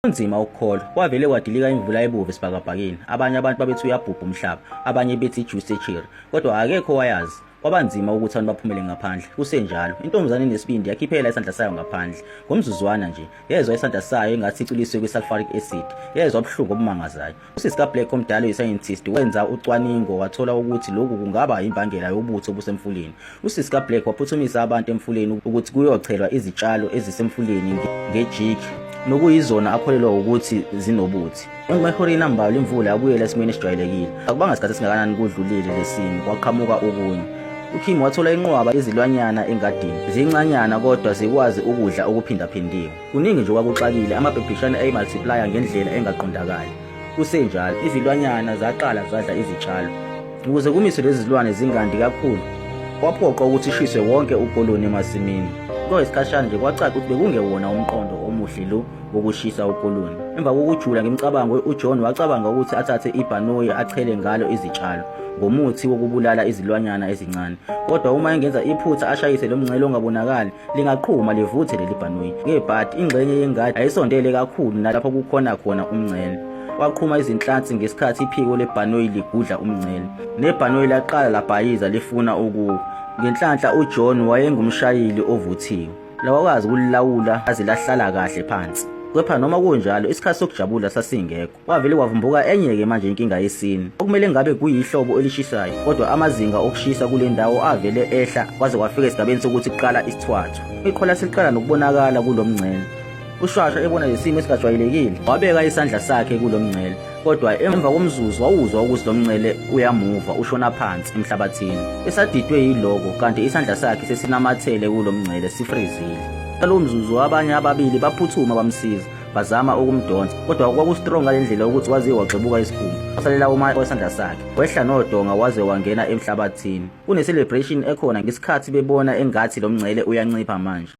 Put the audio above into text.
Kunzima ukukholwa, kwavele kwadilika imvula ebovu esibhakabhakeni. Abanye abantu babethi uyabhubha umhlaba, abanye bethi ijuice yecherry, kodwa akekho owayazi. Kwaba nzima ukuthi abantu baphumele ngaphandle. Kusenjalo, intombazane enesibindi yakhiphela isandla sayo ngaphandle. Ngomzuzwana nje, yezwa isandla sayo engathi iculiswe kwi-sulfuric acid. Yezwa ubuhlungu obumangazayo. Usisi kaBlack omdala oyi-scientist wenza ucwaningo wathola ukuthi lokhu kungaba imbangela yobuthi obusemfuleni. Usisi kaBlack waphuthumisa abantu emfuleni ukuthi kuyochelwa izitshalo ezisemfuleni ngejiki nokuyizona akholelwa ukuthi zinobuthi. Emahoreni ambalwa imvula yabuyela esimweni esijwayelekile. Akubanga sikhathi esingakanani kudlulile lesimo kwaqhamuka okunye. UKim wathola inqwaba yezilwanyana engadini, zincanyana kodwa zikwazi ukudla okuphindaphindiwe. Kuningi nje okwakuxakile, amabhebhishane ayi-multiplier ngendlela engaqondakali. Kusenjalo, izilwanyana zaqala zadla izitshalo. Ukuze kumiswe lezi zilwane zingandi kakhulu, kwaphoqwa ukuthi ishiswe wonke ukoloni emasimini. Kwayisikhashana nje kwacaca ukuthi bekungewona umqondo omuhle lo wokushisa ukoloni. Emva kokujula ngemicabango, uJohn wacabanga ukuthi athathe ibhanoyi achele ngalo izitshalo ngomuthi wokubulala izilwanyana ezincane. Kodwa uma engenza iphutha ashayise lo mngcele ongabonakali, Lingaqhuma livuthe leli bhanoyi. Ngebhadi ingxenye yengadi ayisondele kakhulu nalapho kukhona khona umngcele. Kwaqhuma izinhlansi ngesikhathi iphiko lebhanoyi ligudla umngcele. Nebhanoyi laqala labhayiza lifuna ukuwa. Ngenhlanhla uJohn wayengumshayeli ovuthiwe. Lawakwazi ukulilawula aze lahlala kahle phansi. Kepha noma kunjalo isikhathi sokujabula sasingekho. Kwavele kwavumbuka enye-ke manje inkinga yesine, okumele ngabe kuyihlobo elishisayo, kodwa amazinga okushisa kule ndawo avele ehla kwaze kwafika esigabeni sokuthi kuqala isithwathwa. Iqhwa laseliqala nokubonakala kulo mngcele. UShwashwa ebona lesimo esingajwayelekile, wabeka isandla sakhe kulo mngcele, kodwa emva komzuzu wawuzwa ukuthi lo mngcele uyamuva ushona phansi emhlabathini. Esadidwe yiloko, kanti isandla sakhe sesinamathele kulo mngcele sifrizile. Ngalowo mzuzu abanye ababili baphuthuma bamsiza. Bazama ukumdonsa, kodwa kwakustrong ngale ndlela yokuthi waze waxebuka isikhumba. Wasalela uma wesandla sakhe. Wehla nodonga waze wangena emhlabathini. Kune-celebration ekhona ngesikhathi bebona engathi lo mngcele uyancipha manje.